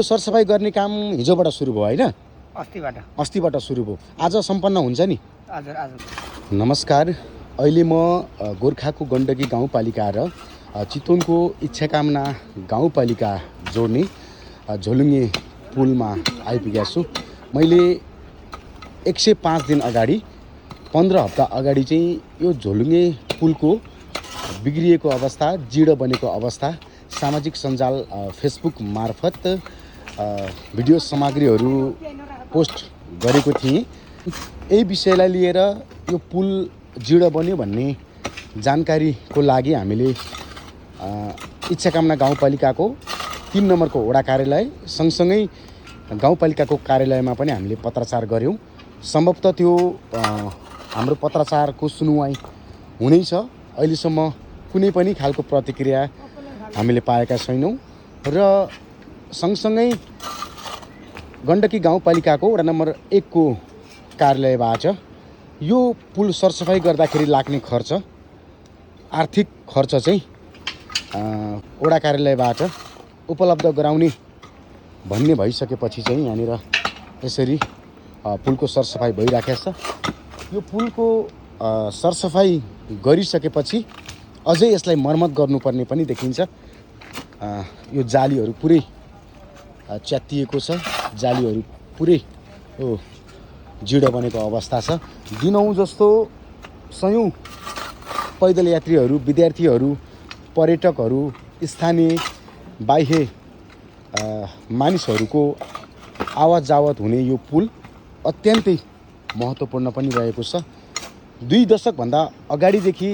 सरसफाई गर्ने काम हिजोबाट सुरु भयो हैन? अस्तिबाट सुरु भयो। आज सम्पन्न हुन्छ नि? आज नमस्कार। अहिले म गोर्खाको गण्डकी गाउँपालिका र चितवनको इच्छाकामना गाउँपालिका जोड्ने झोलुङ्गे पुलमा आइपुगेको छु। मैले 105 दिन अगाडि 15 हप्ता अगाडि चाहिँ यो झोलुङ्गे पुलको बिग्रिएको अवस्था, जीर्ण बनेको अवस्था सामाजिक सञ्जाल फेसबुक मार्फत भिडियो सामग्रीहरू पोस्ट गरेको थिएँ। यही विषयलाई लिएर यो पुल जीर्ण बन्यो भन्ने जानकारीको लागि हामीले इच्छाकामना गाउँपालिकाको 3 नम्बरको वडा कार्यालय सँगसँगै गाउँपालिकाको कार्यालयमा पनि हामीले पत्राचार गऱ्यौँ। सम्भवतः त्यो हाम्रो पत्राचारको सुनुवाई हुँदैछ। अहिलेसम्म कुनै पनि खालको प्रतिक्रिया हामीले पाएका छैनौँ र सँगसँगै गण्डकी गाउँपालिकाको वडा नम्बर 1 को कार्यालयबाट यो पुल सरसफाई गर्दाखेरि लाग्ने खर्च, आर्थिक खर्च चाहिँ वडा कार्यालयबाट उपलब्ध गराउने भन्ने भइसकेपछि चाहिँ यहाँनिर यसरी पुलको सरसफाई भइराखेको छ। यो पुलको सरसफाई गरिसकेपछि अझै यसलाई मर्मत गर्नुपर्ने पनि देखिन्छ। यो जालीहरू पुरै च्यातिएको छ, जालीहरू पुरै जीर्ण बनेको अवस्था छ। दिनौँ जस्तो सयौं पैदल यात्रीहरू, विद्यार्थीहरू, पर्यटकहरू, स्थानीय बाह्य मानिसहरूको आवत जावत हुने यो पुल अत्यन्तै महत्त्वपूर्ण पनि रहेको छ। 2 दशकभन्दा अगाडिदेखि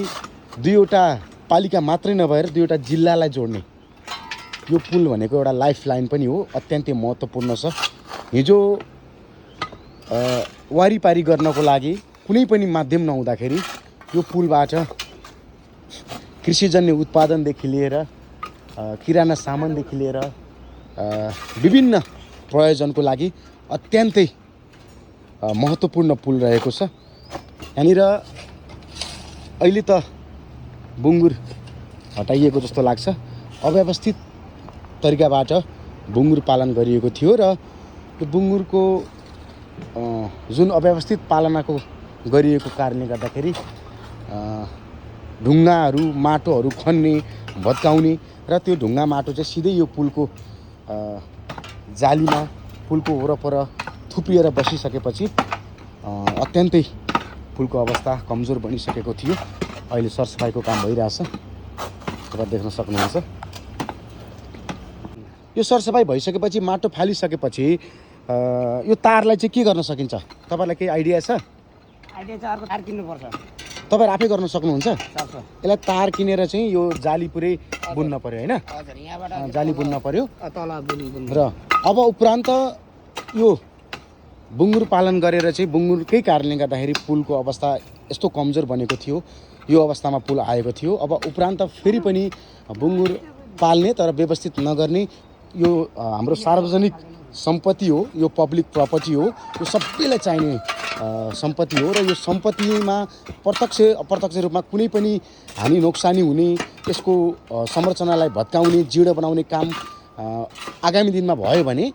2वटा पालिका मात्रै नभएर 2वटा जिल्लालाई जोड्ने यो पुल भनेको एउटा लाइफ लाइन पनि हो, अत्यन्तै महत्त्वपूर्ण छ। हिजो वारिपारी गर्नको लागि कुनै पनि माध्यम नहुँदाखेरि यो पुलबाट कृषिजन्य उत्पादनदेखि लिएर किराना सामानदेखि लिएर विभिन्न प्रयोजनको लागि अत्यन्तै महत्त्वपूर्ण पुल रहेको छ। यहाँनिर अहिले त बुङ्गुर हटाइएको जस्तो लाग्छ। अव्यवस्थित तरिकाबाट बुङ्गुर पालन गरिएको थियो र त्यो बुङ्गुरको जुन अव्यवस्थित पालनाको गरिएको कारणले गर्दाखेरि ढुङ्गाहरू, माटोहरू खन्ने, भत्काउने र त्यो ढुङ्गा माटो चाहिँ सिधै यो पुलको जालीमा, पुलको वरपर थुप्रिएर बसिसकेपछि अत्यन्तै पुलको अवस्था कमजोर बनिसकेको थियो। अहिले सरसफाइको काम भइरहेछ, तपाईँ देख्न सक्नुहुन्छ। यो सरसफाई भइसकेपछि, माटो फालिसकेपछि यो तारलाई चाहिँ के गर्न सकिन्छ? तपाईँलाई केही आइडिया छ? आइडिया चाहिँ अर्को तार किन्नुपर्छ। तपाईँ आफै गर्न सक्नुहुन्छ? यसलाई तार किनेर चाहिँ यो जाली पुरै बुन्न पर्यो हैन? हजुर, यहाँबाट जाली बुन्न पर्यो तल बुन्न र अब उपरान्त यो बुङ्गुर पालन गरेर चाहिँ बुङ्गुरकै कारणले गर्दाखेरि पुलको अवस्था यस्तो कमजोर बनेको थियो। यो अवस्थामा पुल आएको थियो। अब उपरान्त फेरि पनि बुङ्गुर पाल्ने तर व्यवस्थित नगर्ने, यो हाम्रो सार्वजनिक सम्पत्ति हो, यो पब्लिक प्रपर्टी हो, यो सबैलाई चाहिने सम्पत्ति हो र यो सम्पत्तिमा प्रत्यक्ष अप्रत्यक्ष रूपमा कुनै पनि हानि नोक्सानी हुने, यसको संरचनालाई भत्काउने, जीर्ण बनाउने काम आगामी दिनमा भयो भने